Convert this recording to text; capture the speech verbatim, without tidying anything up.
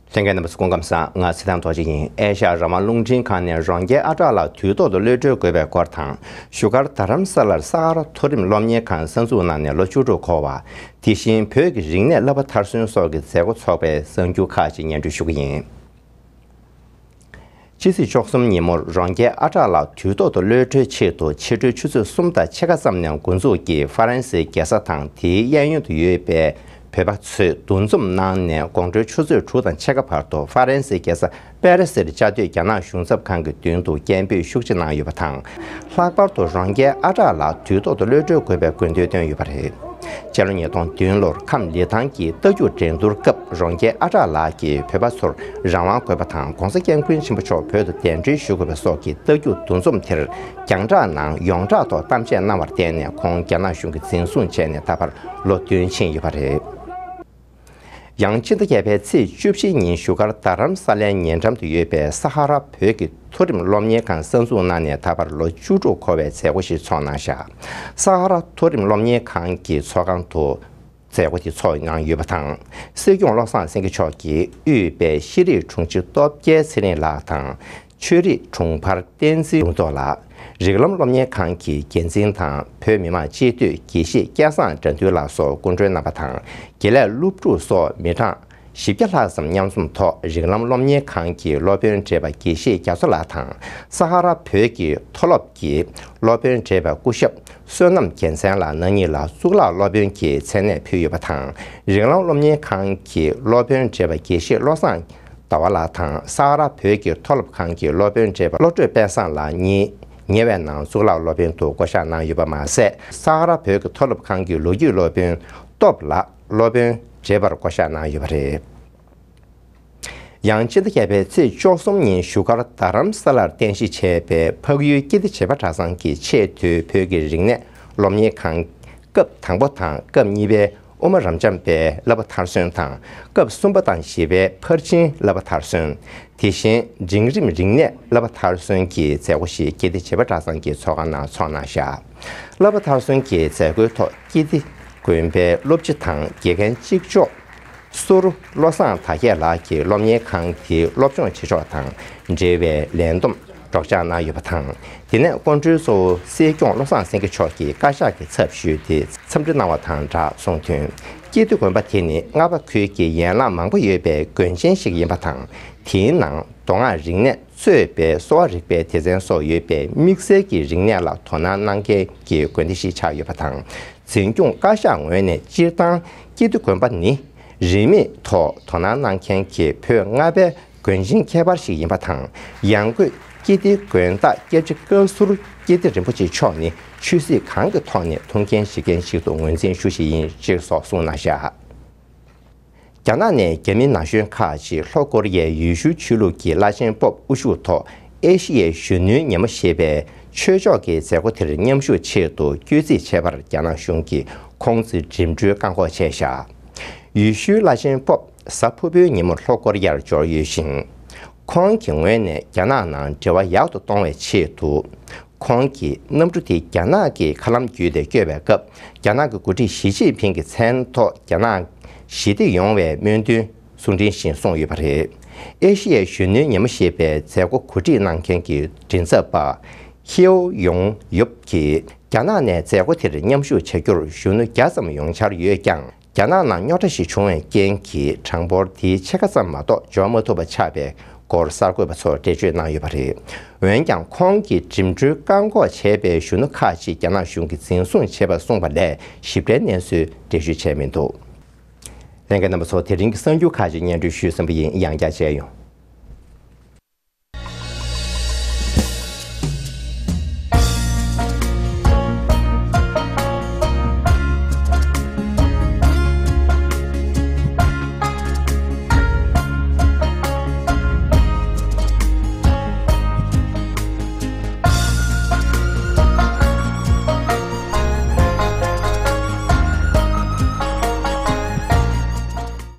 ལྷན་རྒྱས་རྣམ་པ་ཚོ་སྐུ་ཁམས་བཟང་། ང་ཚེ་བརྟན་རྡོ་རྗེ་ཡིན། ཨེ་ཤ་ཡ་རང་དབང་རླུང་འཕྲིན་ཁང་ནས་རང་རྒྱལ་ཨ་ཊ་ལ་དུས་ཐོག་ཏུ་གློད་གྲོལ་དགོས་པའི་སྐོར་དང་། བཞུགས་སྒར་རྡ་རམ་ས་ལར་ས་ཧ་ར་མཐོ་རིམ་སློབ་གཉེར་ཁང་གསར་འཛུགས་གནང་ནས་ལོ་བཅུ་དྲུག་འཁོར་བ། དེ་བཞིན་བོད་ཀྱི་རིག་གནས་བསླབ་པ་མཐར་སོན་སོགས་ཀྱི་མཛད་སྒོ་འཚོགས་པའི་གསར་འགྱུར་ཁག་ཅིག་སྙན་སྒྲོན་ཞུ་གི་ཡིན། ཕྱི་ཚེས་བཅུ་གསུམ་ཉིན་མོར་རང་རྒྱལ་ཨ་ཊ་ལ་དུས་ཐོག་ཏུ་གློད་གྲོལ་ཆེད་དུ་ཕྱི་དྲོའི་ཆུ་ཚོད་གསུམ་དང་ཕྱེད་ཀ་ཙམ་ནས་འགོ་འཛུགས་ཀྱིས་ཧྥ་རན་སིའི་རྒྱལ་ས་དང་དེའི་གཡས་གཡོན་དུ་ཡོད་པའི་བོད་པ་ཚོས་འདུ་འཛོམས་གནང་ནས་དགོང་དྲོའི་ཆུ་ཚོད་དྲུག་དང་ཕྱེད་ཀ་བར་དུ་ཧྥ་རན་སིའི་རྒྱལ་ས་པེ་རི་སིར་བཅའ་སྡོད་རྒྱ་ནག་གཞུང་ཚབ་ཁང་གི་མདུན་དུ་སྐད་འབོད་ཤུགས་ཆེ་གནང་ཡོད་པ་དང་། ལྷག་པར་དུ་རང་རྒྱལ་ཨ་ཊ་ལ་དུས་ཐོག་ཏུ་གློད་གྲོལ་དགོས་པའི་སྐུལ་འདེད་བཏོན་ཡོད་པ་རེད། སྤྱི་ལོ་ཉིས་སྟོང་བདུན་ལོར་ཁམས་ལི་ཐང་གི་རྟ་རྒྱུག་འགྲན་བསྡུར་སྐབས་རང་རྒྱལ་ཨ་ཊ་ལགས་ཀྱིས་བོད་པ་ཚོར་རང་དབང་དགོས་པ་དང་༸གོང་ས་༸སྐྱབས་མགོན་ཆེན་པོ་མཆོག་བོད་དུ་གདན་འདྲེན་ཞུ་དགོས་པ་སོགས་ཀྱི་རྟ་རྒྱུག་འདུ་འཛོམས་དེར་རྒྱང་བསྒྲགས་ནང་ཡོངས་གྲགས་ཐོག་གཏམ་བཤད་གནང་བར་བརྟེན་ནས་ཁོང་རྒྱ་ནག་གཞུང་གིས་འཛིན་བཟུང་བྱས་ནས་ད་བར་ལོ་བདུན་ཕྱིན་ཡོད་པ་རེད། ཡང་ཕྱི་ཟླ་བརྒྱད་པའི་ཚེས་བཅུ་བཞི་ཉིན་བཞུགས་སྒར་རྡ་རམ་ས་ལའི་ཉེ་འགྲམ་དུ་ཡོད་པའི་ས་ཧ་ར་བོད་ཀྱི་མཐོ་རིམ་སློབ་གཉེར་ཁང་གསར་འཛུགས་གནང་ནས་ད་བར་ལོ་བཅུ་དྲུག་འཁོར་བའི་མཛད་སྒོ་ཞིག་ཚོགས་གནང་བཞག་ས་ཧ་ར་མཐོ་རིམ་སློབ་གཉེར་ཁང་གི་ཚོགས་ཁང་དུ་མཛད་སྒོ་དེ་ཚོགས་གནང་ཡོད་པ་དང་། སྲིད་སྐྱོང་བློ་བཟང་སེང་གེ་མཆོག་གིས་དབུས་པའི་ཤེས་རིག་དྲུང་ཆེ་སྟོབས་རྒྱལ་ཚེ་རིང་ལགས་དང་། ཆོས་རིག་དྲུང་འཕར་བསྟན་འཛིན་ལུང་རྟོགས་ལགས། རིགས་ལམ་སློབ་གཉེར་ཁང་གི་འགན་འཛིན་དང་བོད་མི་མང་སྤྱི་འཐུས་དགེ་བཤེས་སྐལ་བཟང་དགྲ་འདུལ་ལགས་སོགས་སྐུ་མགྲོན་རྣམ་པ་དང་། དགེ་ལས་སློབ་ཕྲུག་སོགས་མི་གྲངས་བཞི་བརྒྱ་ལྷག་ཙམ་མཉམ་འཛོམས་ཐོག་རིགས་ལམ་སློབ་གཉེར་ཁང་གི་སློབ་དཔོན་བགྲེས་པ་དགེ་བཤེས་རྒྱ་མཚོ་ལགས་དང་། ས་ཧ་ར་བོད་ཀྱི་མཐོ་སློབ་ཀྱི་སློབ་དཔོན་བགྲེས་པ་སྐུ་ཞབས་བསོད་ནམས་རྒྱལ་མཚན་ལགས་རྣམ་གཉིས་ལ་གཙུག་ལག་སློབ་དཔོན་གྱི་མཚན་གནས་ཕུལ་ཡོད་པ་དང་། རིགས་ལམ་སློབ་གཉེར་ཁང་གི་སློབ་དཔོན་བགྲེས་པ་དགེ་བཤེས་བློ་བཟང་ཟླ་བ་ལགས་དང་། ས་ཧ་ར་བོད་ཀྱི་མཐོ་སློབ་ཁང་གི་སློབ་དཔོན་བགྲེས་པ་བློ་གྲོས་དཔལ་བཟང་ལགས་གཉིས་ཉེ་བའི་ནང་གཙུག་ལག་སློབ་དཔོན་དུ་བསྐོ་གཞག་གནང་ཡོད་པ་མ་ཟད། ས་ཧ་ར་བོད་ཀྱི་མཐོ་སློབ་ཁང་གི་ལོ་རྒྱུས་སློབ་དཔོན་སྟོབས་ལགས་སློབ་དཔོན་བགྲེས་པར་བསྐོ་གཞག་གནང་ཡོད་པ་རེད། ཡང་ཕྱི་ཟླ་བརྒྱད་པའི་ཚེས་བཅུ་གསུམ་ཉིན་བཞུགས་སྒར་རྡ་རམ་ས་ལར་རྟེན་གཞི་བྱས་པའི་འཕགས་ཡུལ་ཀིརྟི་བྱེས་པ་གྲྭ་ཚང་གི་ཆེས་མཐོའི་བོད་ཀྱི་རིག་གནས་སློབ་གཉེར་ཁང་སྐབས་དང་པོ་དང་སྐབས་གཉིས་པའི་དབུ་མ་རབ་འབྱམས་པའི་བསླབ་པ་མཐར་སོན་དང་། སྐབས་གསུམ་པ་དང་བཞི་པའི་ཕར་ཕྱིན་བསླབ་པ་མཐར་སོན། དེ་བཞིན་འབྲིང་རིམ་རིག་གནས་བསླབ་པ་མཐར་སོན་གྱི་མཛད་སྒོ་ཞིག་ཀིརྟི་བྱེས་པ་གྲྭ་ཚང་གི་ཚོགས་ཁང་ནང་ཚོགས་གནང་བཞག་བསླབ་པ་མཐར་སོན་གྱི་མཛད་སྒོའི་ཐོག་ཀིརྟི་དགོན་པའི་སློབ་སྤྱི་དང་དགེ་རྒན་གཅིག་ལྕོགས་ཟུར་བློ་བཟང་དར་རྒྱས་ལགས་ཀྱིས་སློབ་གཉེར་ཁང་དེའི་སློབ་སྦྱོང་བྱེད་ཕྱོགས་དང་འབྲེལ་བའི་ལས་བསྡོམས་སྒྲོག་སྦྱང་གནང་ཡོད་པ་དང་། དེ་ནས་སྐུ་མགྲོན་གཙོ་བོ་སྲིད་སྐྱོང་བློ་བཟང་སེང་གེ་མཆོག་གིས་བཀའ་ཤག་གི་ཚབ་ཞུས་ཏེ་འཚམས་འདྲི་གནང་བ་དང་སྦྲགས་གསུངས་དོན། ཀིརྟི་དགོན་པ་དེ་ནི་རྔ་པ་ཁུལ་གྱི་ཡན་ལག་མང་པོ་ཡོད་པའི་དགོན་ཆེན་ཞིག་ཡིན་པ་དང་། དེའི་ནང་མདོ་སྔགས་རིག་གནས་གཙོས་པའི་གསོ་བ་རིག་པའི་སྡེ་ཚན་སོགས་ཡོད་པའི་དམིགས་བསལ་གྱི་རིག་གནས་ལ་དོ་སྣང་གནང་མཁན་གྱི་དགོན་སྡེ་ཞིག་ཆགས་ཡོད་པ་དང་། འཛིན་སྐྱོང་བཀའ་ཤག་ངོས་ནས་སྤྱིར་བཏང་ཀིརྟི་དགོན་པ་ནི་རིན་མེད་ཐོག་དོ་སྣང་གནང་མཁན་གྱི་བོད་རྔ་པའི་དགོན་ཆེན་ཁྱད་པར་ཞིག་ཡིན་པ་དང་། ཡང་སྒོས་ཀིརྟིའི་དགོན་བདག་སྐྱབས་རྗེ་བཀའ་ཟུར་ཀིརྟི་རིན་པོ་ཆེ་མཆོག་ནི་ཆོས་སྲིད་གང་གི་ཐོག་ནས་ཐུགས་འགན་བཞེས་མཁན་ཞིག་ཏུ་ངོས་འཛིན་ཞུ་བཞིན་ཡིན་ཅེས་སོགས་གསུངས་གནང་བཞག་རྒྱ་ནག་ནས་རྒྱ་མི་ན་གཞོན་ཁག་ཅིག་ལྷོ་ཀོ་རི་ཡའི་ཡུལ་ཤུལ་ཆོས་ལུགས་ཀྱི་བླ་ཆེན་པོབ་དབུ་བཞུགས་ཐོག་ཨེ་ཤི་ཡའི་གཞོན་ནུའི་ཉིན་མོ་ཞེས་པའི་ཆོས་ཕྱོགས་ཀྱི་མཛད་སྒོ་དེར་མཉམ་ཞུགས་ཆེད་དུ་བསྐྱོད་རྩིས་བྱས་པར་རྒྱ་ནག་གཞུང་གིས་ཁོང་ཚོའི་འགྲིམ་འགྲུལ་བཀག་འགོག་བྱས་བཞག་ཡུལ་ཤུལ་བླ་ཆེན་པོབ་གཟའ་ཕུར་བུའི་ཉིན་མོར་ལྷོ་ཀོ་རི་ཡར་འབྱོར་ཡོད་ཅིང་། ཁོང་གི་ངོས་ནས་རྒྱ་ནག་ནང་འབྲེལ་བ་ཡག་ཏུ་གཏོང་བའི་ཆེད་དུ། ཁོང་གིས་གནམ་གྲུ་དེ་རྒྱ་ནག་གི་མཁའ་ལམ་བརྒྱུད་དེ་བསྐྱོད་པའི་སྐབས། རྒྱ་ནག་གི་འགོ་ཁྲིད་ཞི་ཅིན་ཕིང་གི་མཚན་ཐོག་རྒྱ་ནག་ཞི་བདེ་ཡོང་བའི་སྨོན་འདུན་གསུང་འཕྲིན་ཞིག་གསུངས་ཡོད་པ་རེད། ཨེ་ཤི་ཡའི་གཞོན་ནུའི་ཉིན་མོ་ཞེས་པའི་མཛད་སྒོ་གོ་སྒྲིག་གནང་མཁན་གྱི་མགྲིན་ཚབ་པ་ཁིའོ་ཡོང་ཡོབ་ཀྱིས། རྒྱ་ནག་ནས་མཛད་སྒོ་དེར་མཉམ་ཞུགས་བྱ་རྒྱུར་གཞོན་ནུ་བརྒྱ་ཙམ་ཡོང་འཆར་ཡོད་ཀྱང་། རྒྱ་ནག་ནང་རྙོག་དྲ་ཞིག་བྱུང་བའི་རྐྱེན་གྱིས་གྲངས་འབོར་དེའི་ཕྱེད་ཀ་ཙམ་མ་གཏོགས་འབྱོར་མ་ཐུབ་པ་ཆགས་པའི་སྐོར་གསར་འགོད་པ་ཚོར་འགྲེལ་བརྗོད་གནང་ཡོད་པ་རེད། འོན་ཀྱང་། ཁོང་གི་འགྲིམ་འགྲུལ་བཀག་འགོག་བྱས་པའི་གཞོན་ནུ་ཁག་ཅིག་རྒྱ་ནག་གཞུང་གིས་འཛིན་བཟུང་བྱས་པ་གསུངས་པ་ལས་ཞིབ་ཕྲའི་གནས་ཚུལ་འགྲེལ་བརྗོད་བྱས་མི་འདུག་ལྷན་རྒྱས་རྣམ་པ་ཚོ། དེ་རིང་གི་གསར་འགྱུར་ཁག་ཅིག་སྙན་སྒྲོན་ཞུས་ཟིན་པ་ཡིན། ཡང་བསྐྱར་མཇལ་ཡོང་།